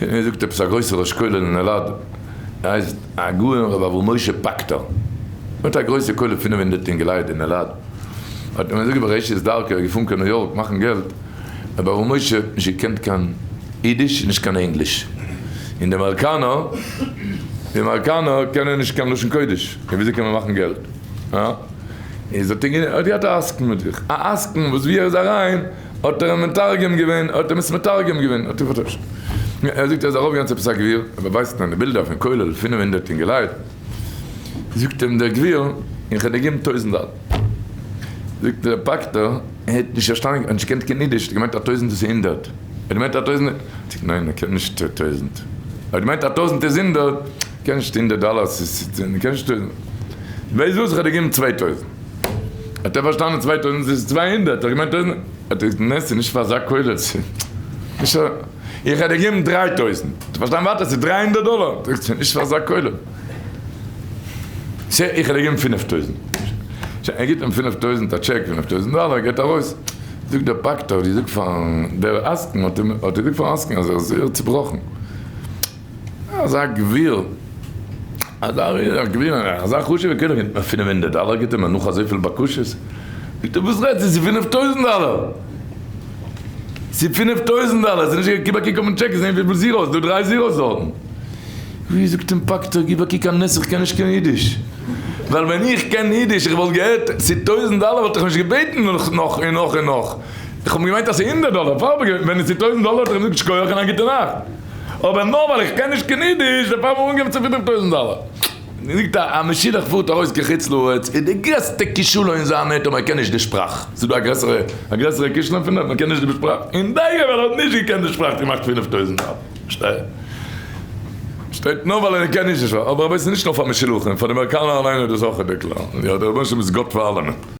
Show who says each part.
Speaker 1: ער זאגט עפעס א גרויסע ראש כולל אין אלעד, ער הייסט הגאון ר' אברהם משה פאקטער, האט א גרויסע כולל 500 אינגעלייט אין אלעד, האט מען געזאגט בראשית דרכו ער איז געפארן קיין ניו יארק מאכן געלט, ר' אברהם משה האט נישט געקענט קיין אידיש און נישט קיין ענגליש, און די אמעריקאנער, די אמעריקאנער קענען נישט קיין לשון קודש, און וויאזוי קען מען מאכן געלט? הא? איז האט ער געהאט א עסקן מיט זיך, א עסקן וואס ווי ער איז אריין האט ער אים מתרגם געווען, האט אים עס מתרגם געווען, האט ער פארטוישט. ער זאגט ער איז ארויפגעגאנגען צו עפעס א גביר, ער באווייזט אים די בילדער פון כולל 500 אינגעלייט, זאגט אים דער גביר, איך וועל דיר געבן טויזנט דאלער. זאגט דער פאקטער, ער האט נישט פארשטאנען, ער האט נישט געקענט קיין אידיש, ער האט געמיינט א טויזנט איז הונדערט, ער האט געמיינט א טויזנט, זאגט ניין ער קען נישט טויזנט, ער האט געמיינט א טויזנט איז הונדערט, קען נישט הונדערט דאלער, ס'איז, קען נישט טויזנט, ווייסט וואס איך וועל דיר געבן 2000. האט ער פארשטאנען 2000 איז 200, האט ער געמיינט טויזנט, האט ער געזאגט נע ס'איז נישט פאר אזא כולל, ס'איז נישט פאר, איך וועל דיר געבן 3000, האט ער פארשטאנען ווייטער ס'איז 300 דאלער, האט ער געזאגט ס'איז נישט פאר אזא כולל, ס'איז איך וועל דיר געבן 5000, שוין ער גיבט אים 5000 א טשעק 5000 דאלער, ער גייט ארויס, זאגט דער פאקטער האט געזאגט פארן דער עסקן האט אים האט געזאגט פארן עסקן אז ער איז זייער צובראכן. אזא גביר, אזא גביר, אזא חשוב'ע כולל גיבט מען 500 דאלער, גיבט ער מיר נאך אזויפיל בקשות, זאגט ער וואס רעדסטו, ס'איז 5000 דאלער, ס'איז 5000 דאלער, ס'איז נישט, גיב א קוק אויפן טשעק זען וויפיל zeros, דא דריי zeros דארטן. ווי זאגט אים פאקטער, גיב א קוק א נס איך קען נישט קיין אידיש, ווייל ווען איך קען אידיש איך וואלט געהערט ס'איז טויזנט דאלער וואלט איך נישט געבעטן נאך און נאך און נאך, איך האב געמיינט אז ס'איז הונדערט דאלער, פאר ווען עס איז טויזנט דאלער וואלט איך געזאגט שכוח און א גוטע נאכט. אבער נאר ווייל איך קען נישט קיין אידיש, דערפאר האב איך אנגעהויבן צו 5000 דאלער. זאגט א א משולח פארט ארויס קיין חוץ לארץ, איז די גרעסטע כישלון אין זיין נעט אויב ער קען נישט די שפראך. ס'איז דא א גרעסערע א גרעסערע כישלון פון דעם? מען קען נישט די שפראך? און דייקא ווייל ער האט נישט געקענט די שפראך געמאכט 5000 דאלער. שטייט שטייט נאר ווייל ער קען נישט די שפראך. אבער אבער ס'איז נישט נאר פאר משולחים, פאר די אמעריקאנער אליין איז דאס אויך די כלל. יא, דער רבונו של עולם איז גאט פאר אלעמען.